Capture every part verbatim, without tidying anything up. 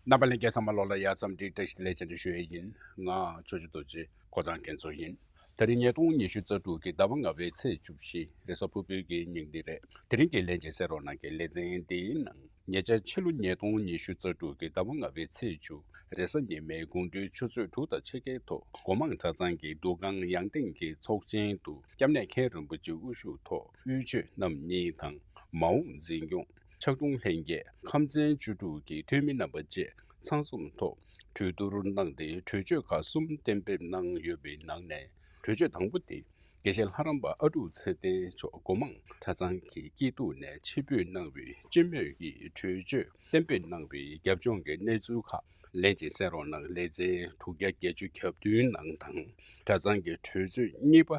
རྣམ་པ་ལྷན་རྒྱས་ཚང་མ་ལོ་ལ་ཡ་ཙམ་འདི་བཀྲ་ཤིས་བདེ་ལེགས་བྱས་ནས་ཞུ་ཡས་ཡིན། ང་ཆོས་རྗེ་རྡོ་རྗེ་ཀོ་ཚང་རྒྱ་མཚོ་ཡིན། དེ་རིང་ཉིས་སྟོང་ཉི་ཤུ་རྩ་དྲུག་གི་ཟླ་བ་ལྔ་པའི་ཚེས་བཅུ་བཞི་རེས་གཟའ་ཕུར་བུའི་གི་ཉིན་འདི་རེད། དེ་རིང་གི་ལྷན་རྒྱས་གསན་རོགས་གནང་གི་ལེ་ཚན་འདིའི་ནང་ཉེ་ཆར་ཕྱི་ལོ་ཉིས་སྟོང་ཉི་ཤུ་རྩ་དྲུག་གི་ཟླ་བ་ལྔ་པའི་ཚེས་བཅུ་རེས་གཟའ་ཉི་མའི་དགོང་དྲོའི་ཆུ་ཚོད་དྲུག་དང་ཕྱེད་ཀའི་ཐོག་སྒོ་མང་གྲྭ་ཚང་གི་འདུ་ཁང་ཡང་སྟེང་གི་ཚོགས་ཆེན་དུ་སྐྱབས་གནས་མཁན་རིན་པོ་ཆེ་དབུ་བཞུགས་ཐོག་དབུས་ཆོས་རྣམ་གཉིས་དང་མ་འོངས་འཛིན་སྐྱོང་ཕྱག་སྟོང་ལྷན་རྒྱས་ཁམས་ཚན་བཅུ་དྲུག་གི་འཐུས་མི་རྣམ་པ་བཅས་ཚང་འཛོམས་ཐོག་གྲོས་བསྡུར་གནང་སྟེ་གྲོས་ཆོད་ཁག་གསུམ་གཏན་འབེབས་གནང་ཡོད་པའི་ནང་ནས་གྲོས་ཆོད་དང་པོ་དེ། དགེ་བཤེས་ལྷ་རམས་པ་ཨ་ཀྲུག་ཚེ་བརྟན་མཆོག་སྒོ་མང་གྲྭ་ཚང་གི་སྐྱིད་སྡུག་ནས་ཕྱིར་འབུད་གནང་བའི་སྤྱི་མོས་ཀྱི་གྲོས་ཆོད་གཏན་འབེབས་གནང་བའི་རྒྱབ་ལྗོངས་ཀྱི་གནས་ཚུལ་ཁག་ལན་གཅིག་གསན་རོགས་གནང་། ལེ་ཚན་དྲུག་བརྒྱ་བརྒྱད་ཅུ་གྱ་བདུན་ནང་དང་གྲྭ་ཚང་གི་གྲོས་ཆོད་གཉིས་པ་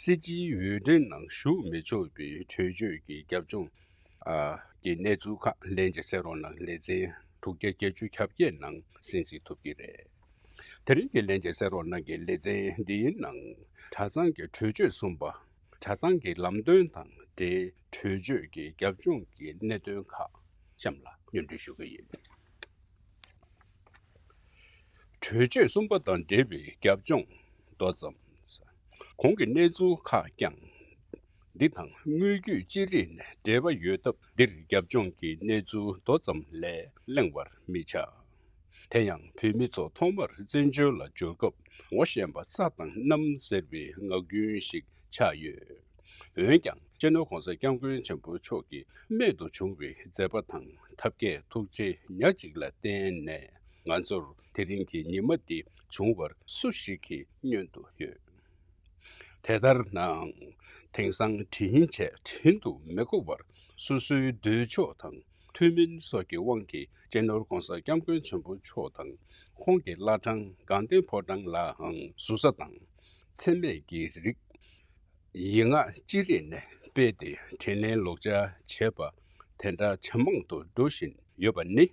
སྲིད་སྤྱིའི་འོས་འགྲན་ནང་ཞུགས་མི་ཆོག་པའི་གྲོས་ཆོད་ཀྱི་རྒྱབ་ལྗོངས་ཀྱི་གནས་ཚུལ་ཁག་ལན་གཅིག་གསན་རོགས་གནང་། ལེ་ཚན་དྲུག་བརྒྱ་བརྒྱད་ཅུ་གྱ་བརྒྱད་ནང་གསན་གཟིགས་ཐུབ་ཀྱི་རེད། དེ་རིང་གི་ལན་གཅིག་གསན་རོགས་གནང་གི་ལེ་ཚན་འདིའི་ནང་གྲྭ་ཚང་གི་གྲོས་ཆོད་གསུམ་པ། གྲྭ་ཚང་གི་ལམ་སྟོན་དང་འབྲེལ་གྲོས་ཆོད་ཀྱི་རྒྱབ་ལྗོངས་ཀྱི་གནད་དོན་ཁག་གཤམ་ལ་སྙན་སྒྲོན་ཞུ་གི་ཡིན། གྲོས་ཆོད་གསུམ་པ་དང་འབྲེལ་བའི་རྒྱབ་ལྗོངས་མདོ་ཙམ། གོང་གི་གནས་ཚུལ་ཁག་ཀྱང་འདི་དང་དངོས་བརྒྱུད་ཅི་རིགས་ནས་འབྲེལ་བ་ཡོད་སྟབས་འདིར་རྒྱབ་ལྗོངས་ཀྱི་གནས་ཚུལ་མདོ་ཙམ་ལས་གླེང་བར་མི་བྱ། དེ་ཡང་བོད་མི་ཚོ་ཐོག་མར་བཙན་བྱོལ་ལ་འབྱོར་སྐབས་ངོ་ཤེས་པ་ས་དང་གནམ་ཟེར་བའི་ངག་རྒྱུན་ཞིག་ཆགས་ཡོད། འོན་ཀྱང་སྤྱི་ནོར་༸གོང་ས་༸སྐྱབས་མགོན་ཆེན་པོ་མཆོག་གི་རྨད་དུ་བྱུང་བའི་མཛད་པ་དང་ཐབས་མཁས་ཐུགས་རྗེ་ཉག་གཅིག་ལ་བརྟེན་ནས་ང་ཚོར་དེ་རིང་གི་ཉི་མ་འདི་བྱུང་བར་སུ་ཞིག་གིས་བསྙོན་དུ་ཡོད། དེ་ལྟར་ནའང་དེང་སང་དྲིན་ཆེ་དྲིན་དུ་མི་གོ་བར་སོ་སོའི་འདོད་ཕྱོགས་དང་ཐུན་མིན་སོགས་ཀྱི་དབང་གིས་སྤྱི་ནོར་༸གོང་ས་༸སྐྱབས་མགོན་ཆེན་པོ་མཆོག་དང་ཁོང་གི་བླ་བྲང་དགའ་ལྡན་ཕོ་བྲང་ལའང་ཟུར་ཟ་དང་མཚན་སྨད་ཀྱི་རིགས། ཡིག་ངག་ཅི་རིགས་ནས་སྤེལ་ཏེ་དྲིན་ལན་ལོག་འཇལ་བྱེད་པ་དེ་འདྲ་ཇེ་མང་དུ་འགྲོ་བཞིན་ཡོད་པ་ནི།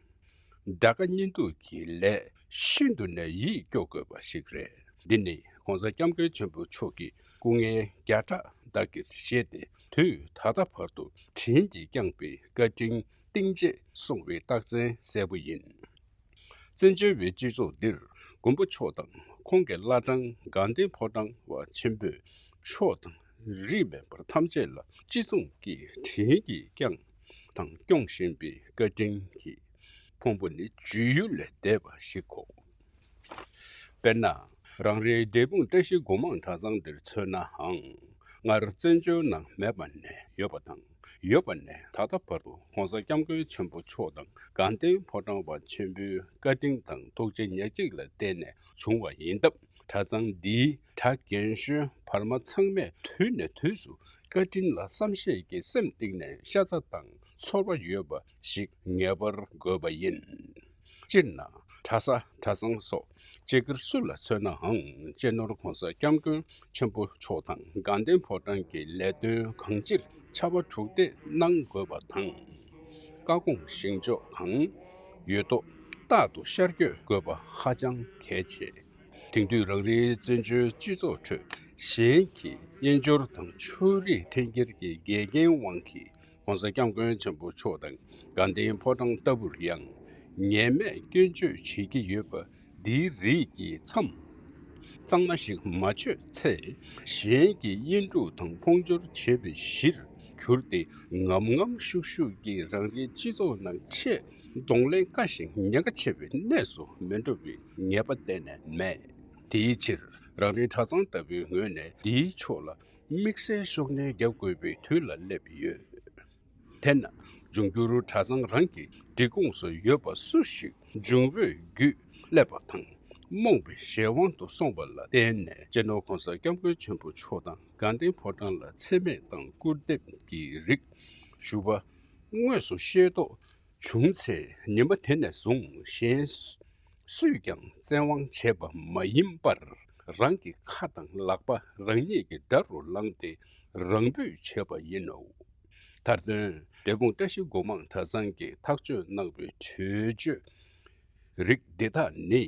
དགྲ་དགའ་གཉེན་སྡུག་གི་ལས་ཤིན་ཏུ་ནས་ཡིད་སྐྱོ་དགོས་པ་ཞིག་རེད། འདི་ནི་༸གོང་ས་༸སྐྱབས་མགོན་ཆེན་པོ་མཆོག་གི་སྐུ་ངལ་བརྒྱ་ཕྲག་བདག་གིར་བཞེས་ཏེ་དུས་ད་ལྟ་བར་དུ་དྲིན་གྱིས་བསྐྱངས་པའི་བཀའ་དྲིན་གཏིང་བརྗེད་སོང་བའི་རྟགས་མཚན་གསལ་པོ་ཡིན། བཙན་བྱོལ་བའི་སྤྱི་ཚོགས་འདིར་མགོན་པོ་མཆོག་དང་ཁོང་གི་བླ་བྲང་དགའ་ལྡན་ཕོ་བྲང་བ་ཆེན་པོས་མཆོག་དང་རིས་མེད་པར་ཐམས་ཅད་ལ་ཅི་མཚུངས་ཀྱི་དྲིན་གྱིས་བསྐྱངས་དང་སྐྱོང་བཞིན་པའི་བཀའ་དྲིན་གྱི་ཕུང་པོ་ནི་བརྗོད་ཡུལ་ལས་འདས་པ་ཞིག་གོ། དཔེར་ན། རང་རེའི་འབྲས་སྤུངས་བཀྲ་ཤིས་སྒོ་མང་གྲྭ་ཚང་འདིར་མཚོན་ནའང་། སྔར་བཙན་བྱོལ་ནང་མེད་པ་ནས་ཡོད་པ་དང་ཡོད་པ་ནས་ད་ལྟ་བར་དུ་༸གོང་ས་༸སྐྱབས་མགོན་ཆེན་པོ་མཆོག་དང་དགའ་ལྡན་ཕོ་བྲང་བ་ཆེན་པོའི་བཀའ་དྲིན་དང་ཐུགས་རྗེ་ཉག་གཅིག་ལ་བརྟེན་ནས་བྱུང་བ་ཡིན་སྟབས། གྲྭ་ཚང་འདིའི་གྲྭ་རྒན་གཞོན་བར་མ་ཚང་མས་དུས་ནས་དུས་སུ་བཀའ་དྲིན་ལ་བསམ་ཤེས་ཀྱི་སེམས་གཏིང་ནས་ཤ་ཚ་དང་ཚོར་བ་ཡོད་པ་ཞིག་ངེས་པར་དགོས་པ་ཡིན། སྤྱིར་ན་གྲྭ་ས་གྲྭ་ཚང་སོགས་སྤྱི་སྒེར་སུ་ལ་མཚོན་ནའང་སྤྱི་ནོར་༸གོང་ས་༸སྐྱབས་མགོན་ཆེན་པོ་མཆོག་དང་དགའ་ལྡན་ཕོ་བྲང་གི་ལས་དོན་གང་ཅིར་ཕྱར་བ་གྲུ་འདེགས་གནང་དགོས་པ་དང་། བཀའ་དགོངས་བཞེས་ཕྱོགས་གང་ཡོད་ཐོག་རྟག་ཏུ་ཤར་བསྐྱོད་དགོས་པ་ཧ་ཅང་གལ་ཆེ། དེང་དུས་རང་རེའི་བཙན་བྱོལ་སྤྱི་ཚོགས་ཁྲོད་གཞན་གྱི་དབྱེན་སྦྱོར་དང་ཕྱོགས་རིས་འཐེན་འཁྱེར་གྱི་འགལ་རྐྱེན་དབང་གིས་༸གོང་ས་༸སྐྱབས་མགོན་ཆེན་པོ་མཆོག་དང་དགའ་ལྡན་ཕོ་བྲང་ལྟ་བུར་ཡང་ངེས་མེད་སྐྱོན་བརྗོད་བྱེད་ཀྱི་ཡོད་པ་འདིའི་རིགས་ཀྱི་མཚམས་གཙང་མ་ཞིག་མ་ཆོད་ཚེ། གཞན་གྱི་དབྱེན་དཀྲུག་དང་ཕུང་སྦྱོར་བྱེད་པའི་གཞིར་གྱུར་ཏེ་ངམ་ངམ་ཤུགས་ཤུགས་ཀྱིས་རང་རེའི་སྤྱི་ཚོགས་ནང་ཆེས་གདོང་ལེན་དཀའ་ཞིང་ཉེན་ཁ་ཆེ་བའི་གནས་སུ་མི་འགྲོ་བའི་ངེས་པ་གཏན་ནས་མེད། དེའི་ཕྱིར་རང་རེའི་གྲྭ་ཚང་ལྟ་བུའི་ངོས་ནས་འདིའི་ཕྱོགས་ལ་དམིགས་བསལ་ཤུགས་སྣོན་རྒྱག་དགོས་པའི་དུས་ལ་སླེབས་ཡོད། དེས་ན་འབྱུང་འགྱུར་གྲྭ་ཚང་རང་གི་སྒྲིག་ཁོངས་སུ་ཡོད་པ་སུ་ཞིག་འབྱུང་པོའི་རྒྱུད་སླེབས་པ་དང་རྨོངས་པའི་གཞན་དབང་དུ་སོང་བ་ལ་བརྟེན་ནས་སྤྱི་ནོར་༸གོང་ས་༸སྐྱབས་མགོན་ཆེན་པོ་མཆོག་དང་དགའ་ལྡན་ཕོ་བྲང་ལ་མཚན་སྨད་དང་སྐུར་འདེབས་ཀྱི་རིགས་ཞུ་བ་དངོས་སུ་ཤེས་རྟོགས་བྱུང་ཚེ་ཉི་མ་དེ་ནས་བཟུང་གཞན་སུས་ཀྱང་བཙན་དབང་བྱས་པ་མ་ཡིན་པར་རང་གི་ཁ་དང་ལག་པ་རང་ཉིད་ཀྱི་དགྲ་རུ་བླངས་ཏེ་རང་འབོད་བྱས་པ་ཡིན་ནོ། མཐར་དོན་འབྲས་སྤུངས་བཀྲ་ཤིས་སྒོ་མང་གྲྭ་ཚང་གིས་ཐག་གཅོད་གནང་བའི་གྲོས་ཆོད་རིགས་འདི་དག་ནི་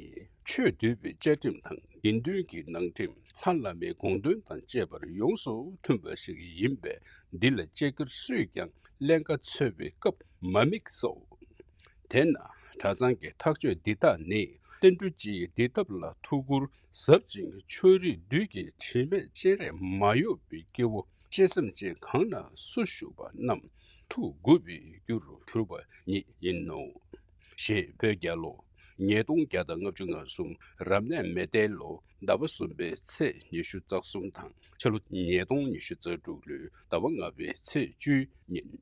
ཆོས་འདུལ་བའི་བཅའ་ཁྲིམས་དང་དགེ་འདུན་གྱི་ནང་ཁྲིམས་ལྷ་བླ་མའི་དགོངས་དོན་དང་བཅས་པར་ཡོངས་སུ་མཐུན་པ་ཞིག་ཡིན་པས་འདི་ལ་སྤྱི་སྒེར་སུས་ཀྱང་ཀླན་ཀ་འཚོལ་བའི་སྐབས་མ་དམིགས་སོ། དེས་ན་ གྲྭ་ཚང་གི་ཐག་གཅོད་འདི་དག་ནི་བསྟན་འགྲོ་སྤྱིའི་བདེ་ཐབས་ལ་ཐུགས་ཁུར་ཟབ་ཅིང་ཕྱོགས་རིས་བསྡུས་ཀྱི་དྲི་མེད་སྤྱན་རས་མ་གཡོགས་པའི་སྐྱེ་བོ་གཅེས་སེམས་ཅན་གང་ན་སུ་བཞུགས་པ་རྣམས་ཐུགས་མགུ་བའི་རྒྱུར་གྱུར་པ་ཉིད་ཡིན་ནོ། ཞེས་བོད་རྒྱལ་ལོ་ཉིས་སྟོང་བརྒྱ་དང་ལྔ་བཅུ་ང་གསུམ་རབ་གནས་མེ་སྟེང་ལོ་ཟླ་བ་གསུམ་པའི་ཚེས་ཉི་ཤུ་རྩ་གསུམ་དང་ཕྱི་ལོ་ཉིས་སྟོང་ཉི་ཤུ་རྩ་དྲུག་ལོའི་ཟླ་བ་ལྔ་པའི་ཚེས་བཅུའི་ཉིན།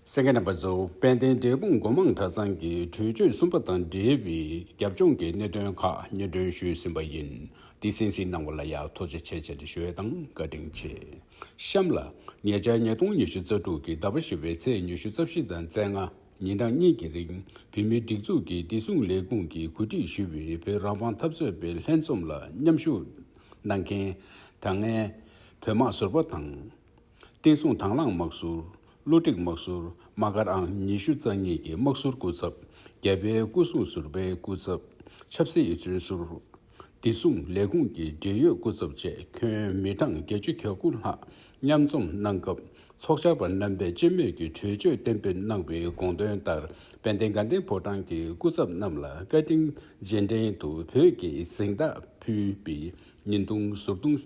གསན་མཁན་རྣམ་པ་ཚོ། དཔལ་ལྡན་འབྲས་སྤུངས་སྒོ་མང་གྲྭ་ཚང་གི་གྲོས་ཆོད་གསུམ་པ་དང་འབྲེལ་བའི་རྒྱབ་ལྗོངས་ཀྱི་གནད་དོན་ཁག་སྙན་སྒྲོན་ཞུས་ཟིན་པ་ཡིན། འདི་གསན་གཟིགས་གནང་བ་ལ་ཡང་ཐུགས་རྗེ་ཆེ་ཞེས་ཞུ་ཡས་དང་བཀའ་དྲིན་ཆེ། གཤམ་ལ། ཉེ་ཆར་ཉིས་སྟོང་ཉི་ཤུ་རྩ་དྲུག་གི་ཟླ་བ་བཞི་པའི་ཚེས་ཉི་ཤུ་རྩ་བཞི་དང་བཅོ་ལྔ་ཉིན་གྲངས་གཉིས་ཀྱི་རིང་བོད་མིའི་སྒྲིག་འཛུགས་ཀྱི་བདེ་སྲུང་ལས་ཁུངས་ཀྱིས་གོ་སྒྲིག་ཞུས་པའི་བོད་རང་དབང་འཐབ་རྩོད་པའི་ལྷན་འཛོམས་ལ་མཉམ་ཞུགས་གནང་མཁན་ད་སྔའི་བོད་དམག་ཟུར་པ་དང་། བསྟན་སྲུང་དང་བླངས་དམག་ཟུར། བློ་གྲོས་དམག་ཟུར། དམག་སྒར་ཨང་ཉི་ཤུ་རྩ་གཉིས་ཀྱི་དམག་ཟུར་སྐུ་ཚབ། རྒྱལ་པོའི་སྐུ་སྲུང་ཟུར་པའི་སྐུ་ཚབ། ཆབ་སྲིད་ཡིད་བརྩོན་ཟུར། བདེ་སྲུང་ལས་ཁུངས་ཀྱི་འབྲེལ་ཡོད་སྐུ་ཚབ་བཅས་ཁྱོན་མི་གྲངས་བརྒྱད་ཅུ་གྱ་དགུ་ལྷག་མཉམ་འཛོམས་གནང་སྐབས། ཚོགས་བཅར་བ་རྣམ་པས་སྤྱི་མོས་ཀྱི་གྲོས་ཆོད་གཏན་འབེབས་གནང་བའི་དགོངས་དོན་ལྟར། དཔལ་ལྡན་དགའ་ལྡན་ཕོ་བྲང་གི་སྐུ་ཚབ་རྣམས་ལ་བཀའ་དྲིན་རྗེས་དྲན་དུ་བོད་ཀྱི་གཟེངས་རྟགས་ཕུལ་བའི་བརྙན་ཐུང་ཟུར་འདོན་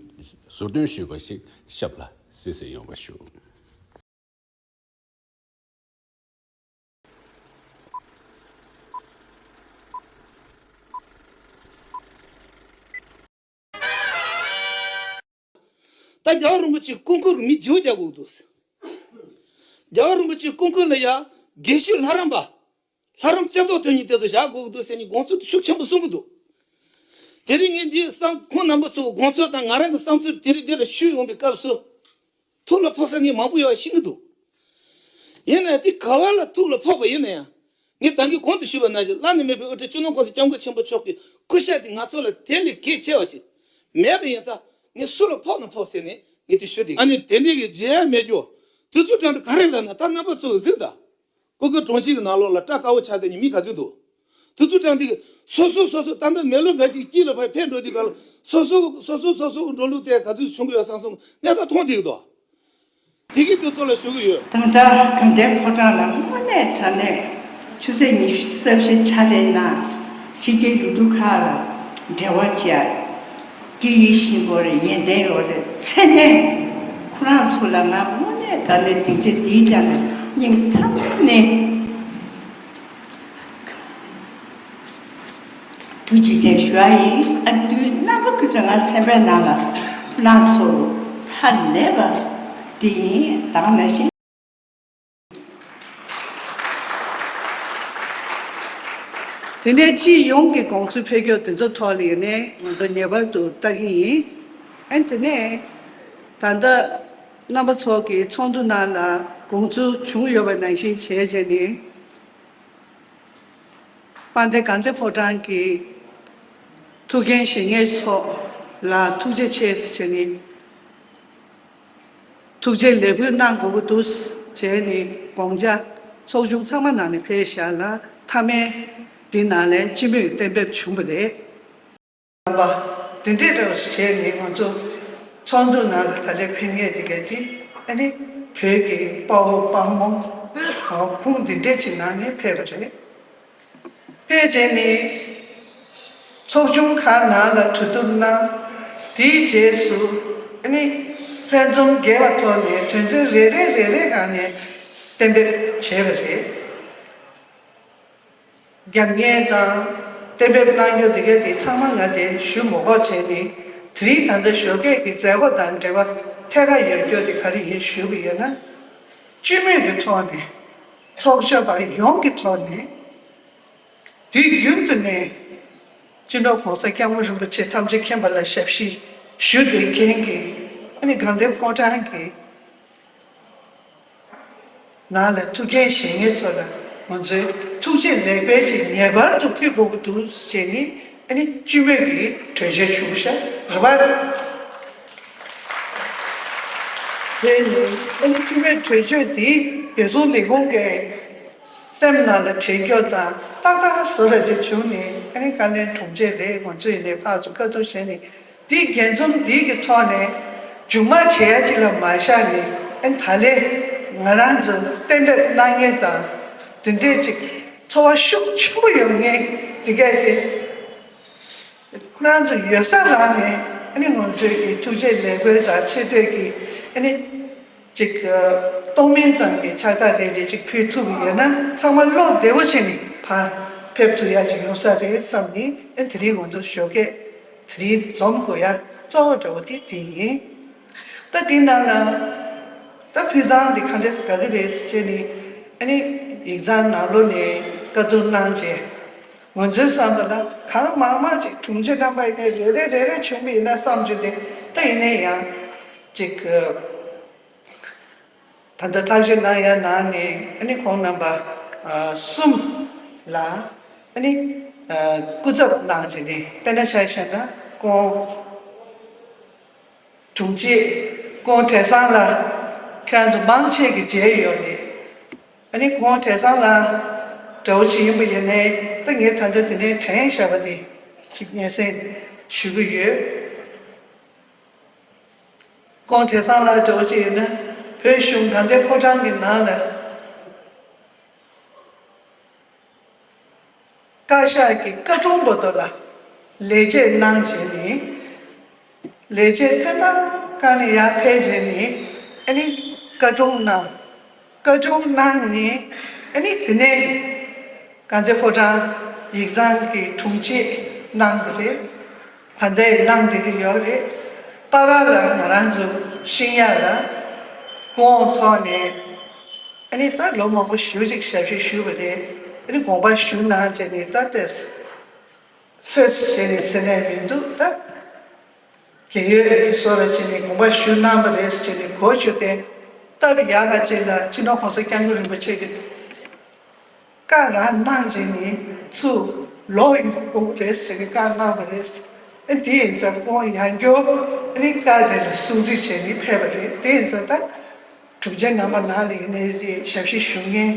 ཟུར་འདོན་ཞུས་པ་ཞིག་ཞབས་ལ་གཟིགས་སུ་ཡོང་བ་ཞུ། ད་རྒྱལ་བ་རིན་པོ་ཆེ་སྐུ་འཁོར་མི་བརྗེ་པོ་རྒྱག་དགོས་འདུག་ཟེར། རྒྱལ་བ་རིན་པོ་ཆེ་སྐུ་འཁོར་ལ་ཡ་དགེ་བཤེས་ལྷ་རམས་པ། ལྷ་རམས་རྩེ་ཏོག་དོན་གཉིས་དེ་ཚོ་བཞག་དགོས་ཀྱི་འདུག་ཟེར་ནས་དགོངས་ཚུལ་ཤུགས་ཆེན་པོ་གསུང་གི་འདུག། དེ་རིང་ངས་འདིའི་བསམ་ཁོང་རྣམ་པ་ཚོ་དགོངས་ཚུལ་དང་ང་རང་གི་བསམ་ཚུལ་དེ་རིང་འདི་ལ་ཞུས་ཡོང་བའི་སྐབས་སུ། ཐུགས་ལ་ཕོག་ས་ངས་མང་པོ་ཡོད་པ་ཤེས་ཀྱི་འདུག། ཡིན་ནའི་དེ་ག་བ་ལ་ཐུགས་ལ་ཕོག་པ་ཡིན་ན་ཡང་། ངས་ད་གིན་གོང་དུ་ཞུས་པ་ནང་བཞིན་བླ་ན་མེད་པའི་དབུ་ཁྲིད་སྤྱི་ནོར་༸གོང་ས་༸སྐྱབས་མགོན་ཆེན་པོ་མཆོག་གི་སྐུ་ཤ་དེ་ང་ཚོ་ལ་དེ་ལས་གལ་ཆེ་བ་ཅིག་མེད་པ་ཡིན་ཙང་། ངས་སུ་ལ་ཕོག་ན་ཕོག་ཟེར་ནས་ངས་དེ་ཞུ་དེ་ཡིན། ཨ་ནི་དེ་འདྲས་ཀྱི་བརྗེད་ཡ་མེད་རྒྱུ། དུས་ཚོད་གྲངས་དེ་ག་རེ་ལབ་ན། ད་རྣམ་པ་ཚོ་གཟིགས་དང་། ཀོ་ཀོ་གྲོང་ཁྱེར་གྱི་ནང་ལོགས་ལ་སྐྲ་དཀར་པོ་ཆགས་བསྡད་མཁན་མི་ག་ཚོད་འདུག། དུས་ཚོད་གྲངས་དེ་སོ་སོ་སོ་སོ་ད་ལྟ་མེ་ལོང་འགའ་ཅིག་དཀྱིལ་ལ་ཕར་ཕེབས་འགྲོ་དུས་ག་ལ་སོ་སོ་སོ་སོ་སོ་སོ་འགྲོ་ལུགས་དེ་ག་ཚོད་བྱུང་གི་ཡོད་བསམ་སོང་། གནས་སྟངས་མཐོང་བསྡད་ཀྱི་འདུག། དེ་གི་དུས་ཚོད་ལ་ཞུ་གི་ཡོད། ད་ལྟ་དགའ་ལྡན་ཕོ་བྲང་ལ་དངོས་གནས་དྲང་གནས་ཆུ་ཚོད་ཉི་ཤུ་རྩ་བཞི་ཆགས་བསྡད་ན་ཕྱི་རྒྱལ་ཡུལ་གྲུ་ཁག་ལ་འབྲེལ་བ་བྱས། སྐད་ཡིག་ཤེས་པོ་རེད། ཡོན་ཏན་ཡོད་རེད། ཚད་ལྡན་ཁོ་རང་ཚོ་ལ་ང་དངོས་གནས་དྲང་གནས་སྡིངས་ཆ་འདིའི་རྒྱབ་ནས་སྙིང་ཐག་ནས་ཐུགས་རྗེ་ཆེ་ཞུ་བ་ཡིན། ཨ་དུས་རྣམ་པ་ཀུན་ཏུ་ང་སེམས་པའི་ནང་ལ་ཁོ་རང་ཚོ་ཧ་ལས་པ་འདི་ཡིན། ད་ག་ནང་བཞིན། དེ་ནས་སྤྱི་ཡོངས་ཀྱི་དགོངས་ཚུལ་ཕེབས་རྒྱུ་དེ་ཚོ་ཐོག་ལ་ཡིན་ནའི་ང་ཚོ་ངེས་པར་དུ་ལྟ་གི་ཡིན། ཨ་དེ་ནས་ད་ལྟ་རྣམ་པ་ཚོ་གི་ཚོགས་འདུ་ནང་ལ་དགོངས་ཚུལ་བྱུང་ཡོད་པ་ནང་བཞིན་བྱས་བྱས་ནས། དཔལ་ལྡན་དགའ་ལྡན་ཕོ་བྲང་གི་ཐུགས་འགན་བཞེས་མཁན་ཚོ་ལ་ཐུགས་རྗེ་ཆེ་ཟེར་ནས། ཐུགས་རྗེ་ལེགས་འབུལ་གནང་དགོས་ཀྱི་འདུག་བྱས་ནས་དགོངས་འཆར་ཚོགས་ཆུང་ཚང་མ་ནང་ནས་ཕེབས་བཞག་ལ། མཐའ་མའི་འདི་ནང་ལ་སྤྱི་མོས་གཏན་འབེབས་བྱུང་བ་རེད། རྣམ་པ་འདི་འདྲས་འདྲ་བོ་ཞིག་བྱས་ནས་ང་ཚོ་ཚོགས་འདུ་ནང་ལ་ད་ལས་ཕེབས་མཁན་དེ་ག་དེ་ཨ་ནི་བོད་ཀྱི་དཔའ་བོ་དཔའ་མོ་ཁུངས་འདི་འདྲས་ཅིག་ནང་ནས་ཕེབས་པ་རེད། ཕལ་ཆེར་ནི། ཚོགས་ཆུང་ཁག་ནང་ལ་གྲོས་བསྡུར་གནང་། དེའི་རྗེས་སུ་ཨ་ནི་ལྷན་འཛོམས་བརྒྱད་པ་ཐོག་ནས་དོན་ཚན་རེ་རེ་རེ་རེ་སྒང་ནས་གཏན་འབེབས་བྱས་པ་རེད། རྒྱབ་གཉེར་དང་གཏན་འབེབས་གནང་རྒྱུ་དེ་ག་དེ་ཚང་མ་ང་དེ་ཞུ་མ་དགོས་བྱས་ནས། དེ་རིང་ད་ལྟ་ཞོགས་ཀས་ཀྱི་མཛད་སྒོ་དང་འབྲེལ་བ་ཐད་ཀར་ཡོད་རྒྱུ་དེ་ག་རེ་ཡིན་ཞུ་གི་ཡོད་ན། སྤྱི་མོས་ཀྱི་ཐོག་ནས། ཚོགས་ཞུགས་པ་ཡོངས་ཀྱི་ཐོག་ནས། དུས་རྒྱུན་དུ་ནས་སྤྱི་ནོར་༸གོང་ས་༸སྐྱབས་མགོན་རིན་པོ་ཆེ་ཐམས་ཅད་མཁྱེན་པ་ལ་ཞབས་ཕྱི་ཞུ་བསྡད་མཁན་གྱི་ཨ་ནི་དགའ་ལྡན་ཕོ་བྲང་གི་ནང་ལ་ཐུགས་འགན་བཞེས་མཁན་ཚོ་ལ་ང་ཚོས་ཐུགས་རྗེ་ལེགས་སྤེལ་ཅིག་ངེས་པར་དུ་ཕུལ་དགོས་ཀྱི་འདུག་ཅེས་ནི་ཨ་ནི་སྤྱི་མོས་ཀྱི་གྲོས་ཆོད་བྱུང་ཤག་རེད་པ། དེ་ནི་ཨ་ནི་སྤྱི་མོས་གྲོས་ཆོད་འདི་བདེ་སྲུང་ལས་ཁུངས་ཀྱི་སེམས་ནང་ལ་དྲན་སྐྱོར་དང་ཏག་ཏག་བཟོ་འདྲ་ཅིག་བྱུང་ནས་ཨ་ནི་བཀའ་ལན་དྲུང་ཆེ་རེད། ང་ཚོ་ཡིན་ནའི་ཕར་ཚུར་བཀའ་བསྡུར་བྱས་ནས་འདི་འགན་འཛོམས་འདི་གི་ཐོག་ནས་མཇུག་མ་བྱེད་ཡ་ཅིག་ལ་མ་བཞག་ནས་ཨ་ནི་ད་ལན་ང་རང་ཚོ་གཏན་འབེབས་གནང་མཁན་དང་ དེ་འདྲས་ཅིག་འཚོ་བ་ཤུགས་ཆེན་པོ་ཡོང་མཁན་དེ་གས་དེ། ཁོ་རང་ཚོ་ཡོད་ས་རང་ནས་ཨ་ནི་ང་ཚོའི་གི་ཐུགས་རྗེ་ལས་འགུལ་དང་ཆེ་བསྟོད་ཀྱི་ཨ་ནི་ཅིག་གཏོང་མིན་ཙམ་གྱི་ཕྱག་རྟགས་རེ་རེ་ཅིག་ཕུལ་ཐུབ་ཡོད་ན་ཚང་མ་བློ་བདེ་བོ་བྱས་ནས་ཕར་ཕེབས་ཐུབ་ཡ་ཅིག་ཡོང་ས་རེད་བསམ་ནས་ཨ་ནི་དེ་རིང་ང་ཚོ་ཞོགས་ཀས་དེ་རིང་འཛོམས་དགོས་ཡ་གཙོ་བོ་འདྲ་བོ་དེ་དེ་ཡིན། ད་དེ་ནང་ལ་ད་ཕུལ་སྟངས་དེ་ག་འདྲས་ག་གི་རེད་ཟེར་ནས་ཨ་ནི་ཡིག་ཚང་ནང་ལོགས་ནས་བཀའ་བསྡུར་གནང་རྗེས། ང་ཚོའི་བསམ་པ་ལ་གང་མང་མང་ཅིག་དྲུང་ཆེ་རྣམ་པ་ཡིན་ནའི་རེ་རེ་རེ་རེ་བྱུང་བ་ཡིན་ན་བསམ་རྒྱུ་དེ་ད་ཡིན་ནའི་ཡང་ཅིག་ད་ལྟ་ཐག་གཅོད་གནང་ཡ་ནང་ནས་ཨ་ནི་ཁོང་རྣམ་པ་གསུམ་ལ་ཨ་ནི་སྐུ་ཚབ་གནང་བྱས་ནས་དཔེར་ན་ཆ་བཞག་ན་ཁོང་དྲུང་ཆེ་ཁོང་བགྲེས་སོང་ལ་ཁྱེད་རང་ཚོ་མང་ཆེ་གི་མཇལ་ཡོད་རེད། ཨ་ནི་ཁོང་བགྲེས་སོང་ལ་འདྲ་བོ་ཞིག་ཡིན་པ་ཡིན་ནའི་ད་ངས་ད་ལྟ་དེ་ནས་དྲན་བཞག་པ་དེ་ཅིག་སྙན་སེང་ཞུ་གི་ཡོད། ཁོང་བགྲེས་སོང་ལ་འདྲ་བོ་ཞིག་ཡིན་ན་བོད་གཞུང་དགའ་ལྡན་ཕོ་བྲང་གི་ནང་ལ་བཀའ་ཤག་གི་བཀའ་དྲུང་བར་དུ་ལ་ལས་བྱེད་གནང་བྱས་ནས། ལས་བྱེད་ཐེངས་མ་གང་ནས་ཡར་ཕེབས་བྱས་ནས་ཨ་ནི་བཀའ་དྲུང་གནང་། བཀའ་དྲུང་གནང་ནས་ཨ་ནི་དེ་ནས་དགའ་ལྡན་ཕོ་བྲང་ཡིག་ཚང་གི་དྲུང་ཆེ་གནང་བ་རེད། ད་ལྟའི་གནང་བསྡད་ཀྱི་ཡོད་རེད། བར་བར་ལ་ང་རང་ཚོ་ཤེས་ཡ་ལ་སྐུ་ངོ་ཐོག་ནས་ཨ་ནི་ད་ལོ་མང་པོ་ཞེ་ཅིག་ཞབས་ཕྱི་ཞུས་པ་རེད། ཨ་ནི་དགོངས་པ་ཞུ་གནང་བྱས་ནས་ད་ལྟ་ལྷོད་བྱས་ནས་ཟེར་ནས་མི་འདུག་ད། རྒས་ཡོལ་བཟོ་འདྲ་བྱས་ནས་དགོངས་པ་ཞུ་གནང་བ་རེད་ཟེར་ནས་གོ་ཆོད་དེ་སྟབས་ཡག་ག་ཅིག་ལ་སྤྱི་ནོར་༸གོང་ས་༸སྐྱབས་མགོན་རིན་པོ་ཆེ་གི་བཀའ་རང་གནང་བྱས་ནས་ཚུར་ལོག་ཡོང་དགོས་རེད་ཟེར་ནས་བཀའ་གནང་བ་རེད། ཨ་དེ་ཡིན་ཙང་ཁོང་ཡང་བསྐྱར་ཨ་ནི་བཀའ་དེ་ལ་སྲུང་བརྩི་བྱས་ནས་ཕེབས་པ་རེད། དེ་ཡིན་ཙང་ད། གྲུབ་ཆེན་རྣམ་པ་ནང་ལ་ཡིན་ནའི་རེད། ཞབས་ཕྱི་ཞུ་མཁན་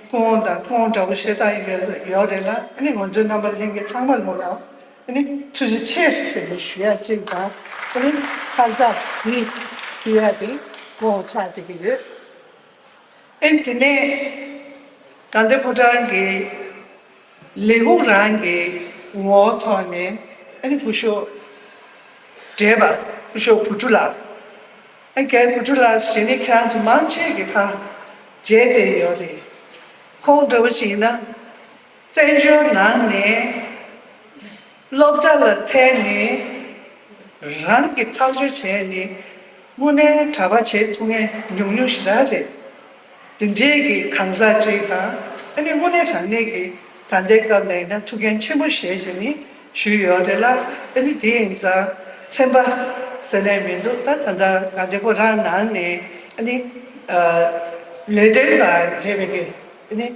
སྐུ་ངོ་དང་སྐུ་ངོ་འདྲ་བོ་བཤད་སྟངས་ཡོད་ཡོད་རེད་ལ། ཨ་ནི་ང་ཚོའི་རྣམ་པ་ལྷན་རྒྱས་ཚང་མ་ལོ་ལ་ཨ་ནི་ཐུགས་རྗེ་ཆེ་ཟེར་ནས་ཞུ་ཡ་གཅིག་དང་། ཨ་ནི་ཕྱག་རྟགས་འདི་ཞུ་ཡ་དེ་སྐུ་ངོ་ཆགས་བསྡད་ཀྱི་ཡོད། ཨ་ནི་དེ་ནས་དགའ་ལྡན་ཕོ་བྲང་གི་ལས་ཁུངས་རང་གི་ངོ་བོ་ཐོག་ནས་ཨ་ནི་སྐུ་ཞབས་བགྲེས་པ་སྐུ་ཞབས་བུ་ཕྲུག་ལགས། ཨ་རྒན་བུ་ཕྲུག་ལགས་ཞེས་ནི་ཁྱེད་རང་ཚོ་མང་ཆེ་གིས་ཕར་མཇལ་བསྡད་ཡོད་རེད། ཁོང་འདྲ་བོ་ཞིག་ཡིན་ན་བཙན་བྱོལ་ནང་ནས་སློབ་གྲྭ་ལ་ཐད་ནས་རང་གིས་ཐག་གཅོད་བྱས་ནས་དངོས་གནས་གྲྭ་པ་བྱེད་ཐུབ་མཁན་ཉུང་ཉུང་ཞེ་དྲག་རེད། དེ་འདྲའི་གི་གང་ཟག་ཅིག་དང་ཨ་ནི་དངོས་གནས་དྲང་གནས་ཀྱི་ད་ལྟའི་སྐབས་ལ་ཡིན་ན་ཐུགས་འགན་ཆེན་པོ་བཞེས་བྱས་ནས་ཞུས་ཡོད་རེད་ལ། ཨ་ནི་དེ་ཡིན་ཙང་ཚན་པ་ཟེར་ནས་མི་འདུག་ད་ད་ལྟ་གངས་ཅན་ཕོ་བྲང་ནང་ནས་ཨ་ནི་ལས་དོན་དང་འབྲེལ་བའི་གི་ཨ་ནི་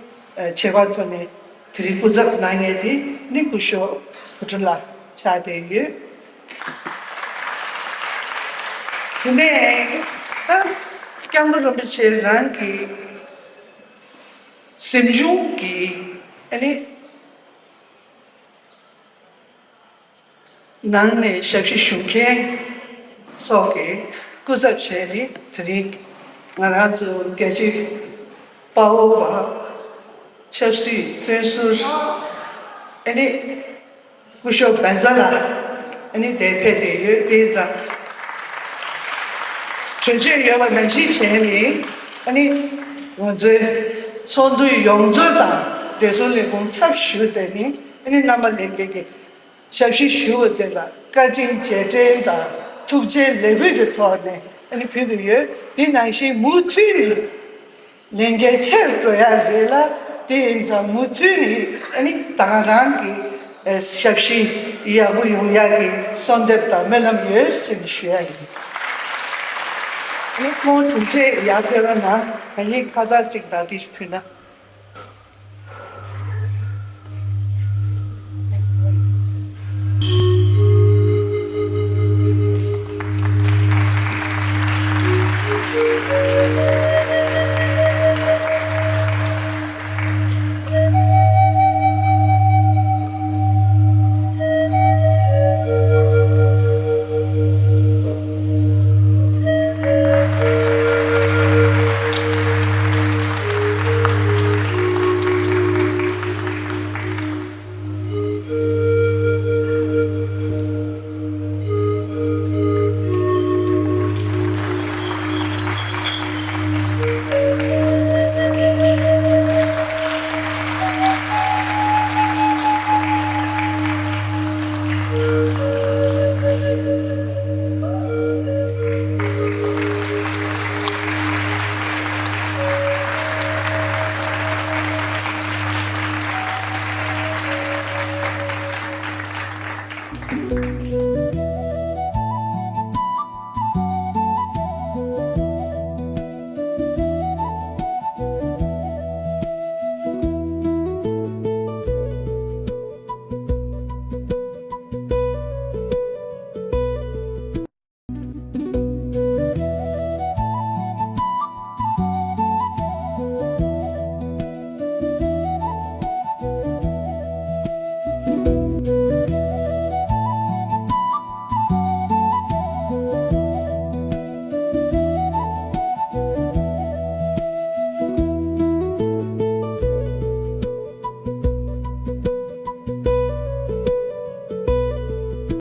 ཆེ་བ་ཐོག་ནས་དེ་རིང་སྐུ་ཚབ་གནང་མཁན་དེ་ནི་སྐུ་ཞབས་བུ་ཕྲུག་ལགས་ཆགས་བསྡད་ཡོད། དེ་ནས་ད་སྐྱབས་མགོན་རིན་པོ་ཆེ་རང་གི་གཟིམ་ཆུང་གི་ཨ་ནི་ནང་ནས་ཞབས་ཕྱི་ཞུ་མཁན་ཚོ་གི་སྐུ་ཚབ་བྱས་ནས་དེ་རིང་ང་རང་ཚོ་རྒྱལ་གཅེས་དཔའ་བོ་བ་ཆབ་སྲིད་བཙོན་ཟུར་ཨ་ནི་སྐུ་ཞབས་བན་ཛ་ལགས་ཨ་ནི་དེར་ཕེབས་བསྡད་ཡོད། དེ་ཙང་གྲོས་ཆོད་ཡོད་པ་ནང་བཞིན་བྱས་ནས་ཨ་ནི་ང་ཚོའི་ཚོགས་འདུ་ཡོངས་རྫོགས་དང་བདེ་སྲུང་ལས་ཁུངས་ཚབ་ཞུས་ཏེ་ནི་ཨ་ནི་རྣམ་པ་ལྷན་རྒྱས་ཀྱི་ཞབས་ཕྱི་ཞུ་བ་དེ་ལ་བཀའ་དྲིན་རྗེས་དྲན་དང་ཐུགས་རྗེ་ལེགས་འབུལ་གྱི་ཐོག་ནས་ཨ་ནི་ཕུལ་གྱི་ཡོད། དེ་ནང་བཞིན་མུ་མཐུད་ནས་ལས་འགན་ཆེར་འགྲོ་ཡ་རེད་ལ། དེ་ཡིན་ཙང་མུ་མཐུད་ནས་ཨ་ནི་ད་ག་རང་གི་ཨ་ཞབས་ཕྱི་ཡག་པོ་ཡོང་ཡ་གི་གསོལ་འདེབས་དང་སྨོན་ལམ་ཡོད་ཅེས་ཞུ་ཡ་ཡིན། ཨ་ནི་ཁོང་གྲུབ་འབྲས་ཡར་ཕེབས་རོགས་གནང་། ང་གཉིས་ཁ་བཏགས་གཅིག་དང་དེ་ཕུལ་ན།